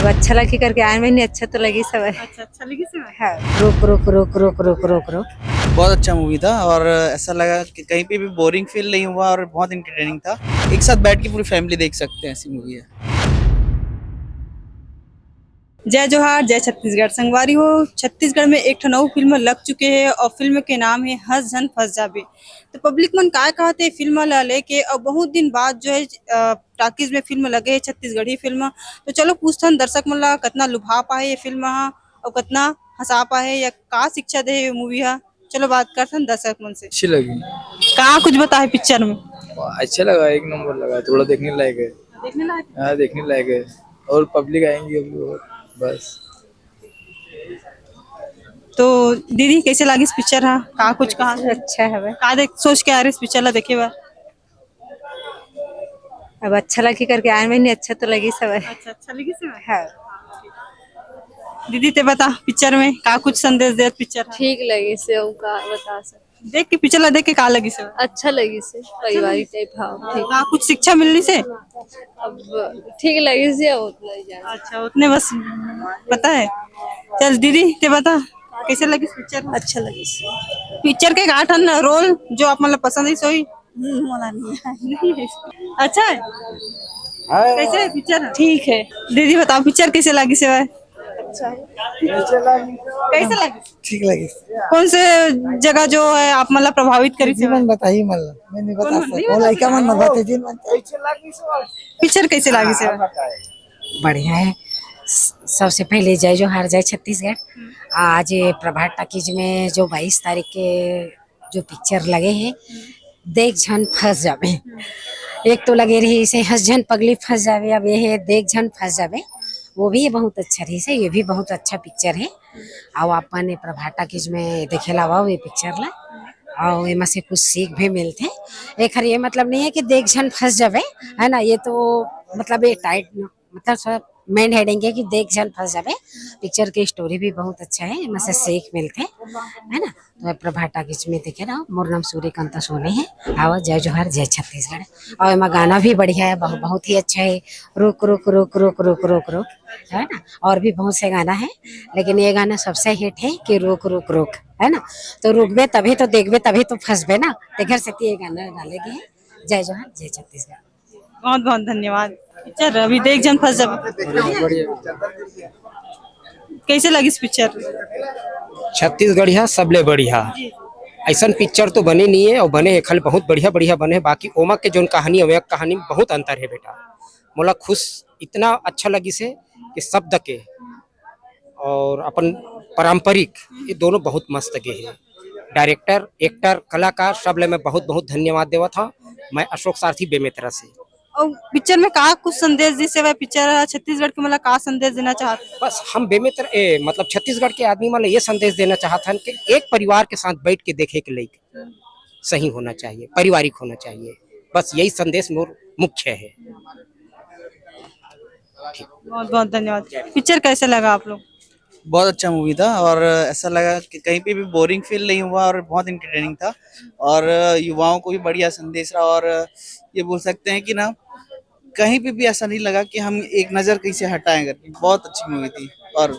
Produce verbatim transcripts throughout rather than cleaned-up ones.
अच्छा लगी करके आए, मैंने अच्छा तो लगी सब। अच्छा, अच्छा लगी सब। हाँ। रुक रुक रुक रुक रुक रुक रुक। बहुत अच्छा मूवी था और ऐसा लगा कि कहीं पे भी बोरिंग फील नहीं हुआ और बहुत एंटरटेनिंग था। एक साथ बैठ के पूरी फैमिली देख सकते हैं, ऐसी मूवी है। जय जोहार, जय छत्तीसगढ़। संगवारी हो, छत्तीसगढ़ में एक ठन अउ फिल्म लग चुके हे और फिल्म के नाम हे हंस झन फंस जाबे। तो पब्लिक मन काय कहत हे फिल्म ला लेके, और बहुत दिन बाद जो है अ, टॉकीज में फिल्म लगे हे, छत्तीसगढ़ी फिल्म। तो चलो पूछथन दर्शक मन ला कतना लुभा पाहे ये फिल्म हा और कतना हंसा पाहे या का शिक्षा दे हे ये मूवी हा। चलो बात करथन दर्शक मन से। अच्छी लगी। का कुछ बता हे पिक्चर में? अच्छा लगा, एक नंबर लगा, थोड़ा देखने लायक है। देखने लायक? हाँ, देखने लायक है। और पब्लिक आएंगी अभी और बस। तो दीदी, कैसे लागिस पिक्चर हा? का कुछ कहा? अच्छा हवे। का देख सोच के आ रहे इस पिक्चर ला देखे बर? अब अच्छा लगी करके आए, मैंने अच्छा तो लगी सब। अच्छा, अच्छा लगी सब। हाँ। दीदी, ते बता पिक्चर में का कुछ संदेश देत पिक्चर हा? ठीक लगी से, हम का बता सक देख के पिक्चर ला देख के का लगी से? अच्छा लगी से, पारिवारिक टाइप, हाँ, ठीक। का कुछ शिक्षा मिलनी से? अब ठीक लगी से, अब उतना ही जाना। अच्छा, उतने बस पता है। चल दीदी, ते बता कैसे लगी पिक्चर? अच्छा लगी से। पिक्चर के का ठन रोल जो आप मतलब पसंद है सोई? हम्म, मोला नहीं है। अच्छा है? कैसे है पिक्चर? ठीक है। दीदी बताओ पिक्चर कैसे लगी से? अच्छा है। कैसे लगी? ठीक लगी। कौन से जगह जो है आप मतलब प्रभावित करी से? जी मन बताइए, मतलब मैं नहीं बता सकता। वो लड़का मन बताते जी मन। पिक्चर कैसे लगी से? बढ़िया है। स- सबसे पहले जय जोहार, जय छत्तीसगढ़। आज ये प्रभात टॉकीज में जो बाईस तारीख के जो पिक्चर लगे हे, देख झन फंस जाबे। एक तो लगे रही इसे हंस झन पगली फंस जाबे, अब ये हे देख झन फंस जाबे। वो भी बहुत अच्छा रही से, ये भी बहुत अच्छा पिक्चर है। और अपन ये प्रभात टॉकीज में देखे ला आओ ये पिक्चर ला, और एमा से कुछ सीख भी मिलथे। एखर ये मतलब नहीं है कि देख झन फंस जाबे, है ना, ये तो मतलब ये टाइट मतलब सब मेन हेडिंग है कि देख झन फंस जाबे। पिक्चर के स्टोरी भी बहुत अच्छा है, एमा से सीख मिलथे, है ना। तो प्रभात टॉकीज में देखे रहो, मोर नाम सूर्यकांता सोनी है। आवा, जय जोहार, जय छत्तीसगढ़। और एमा गाना भी बढ़िया है, बहुत, बहुत ही अच्छा है। रुक रुक रुक रुक रुक रुक रुक, है ना, और भी बहुत से गाना है, लेकिन ये गाना सबसे हिट है कि रुक रुक रुक, है ना। तो रुकबे तभी तो देखबे, तभी तो फंसबे ना। तो घर से ये गाना डाले गए हैं। जय जोहार, जय छत्तीसगढ़। बहुत बहुत धन्यवाद। पिक्चर अभी देख झन फंस जाबे। कैसे लगिस पिक्चर? छत्तीसगढ़िया सबले बढ़िया। ऐसन पिक्चर तो बने नहीं है, और बने हे खाली बहुत बढ़िया बढ़िया बने हे। बाकी ओमा के जोन कहानी अउ ए कहानी में बहुत अंतर है बेटा। मोला खुश इतना अच्छा लगिस हे कि शब्द के और अपन पारंपरिक, ये दोनों बहुत मस्त गे हे। डायरेक्टर, एक्टर, कलाकार सब ले मैं बहुत बहुत धन्यवाद देवत हूँ। मैं अशोक सारथी बेमेतरा से। और पिक्चर में का कुछ संदेश, जैसे वह पिक्चर है छत्तीसगढ़ के, मतलब का संदेश देना चाहते हैं? बस हम बेमेतरा, ए, मतलब छत्तीसगढ़ के आदमी मन ल ये संदेश देना चाहत हन कि एक परिवार के साथ बैठ के देखे के लइक सही होना चाहिए, पारिवारिक होना चाहिए। बस यही संदेश मोर मुख्य है। बहुत बहुत धन्यवाद। पिक्चर कैसे लगा आप लोग? बहुत अच्छा मूवी था और ऐसा लगा कि कहीं पे भी बोरिंग फील नहीं हुआ और बहुत एंटरटेनिंग था और युवाओं को भी बढ़िया संदेश रहा और ये बोल सकते हैं कि ना, कहीं पे भी ऐसा नहीं लगा कि हम एक नज़र कहीं से हटाएं करके। बहुत अच्छी मूवी थी। और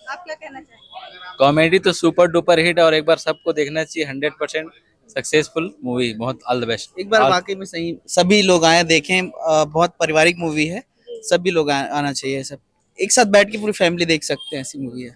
आप क्या कहना चाहेंगे? कॉमेडी तो सुपर डुपर हिट और एक बार सबको देखना चाहिए। हंड्रेड परसेंट सक्सेसफुल मूवी, बहुत ऑल द बेस्ट। एक बार और वाकई में सही सभी लोग आए देखें, अ, बहुत पारिवारिक मूवी है, सभी लोग आ, आना चाहिए। सब एक साथ बैठ के पूरी फैमिली देख सकते हैं, ऐसी मूवी है।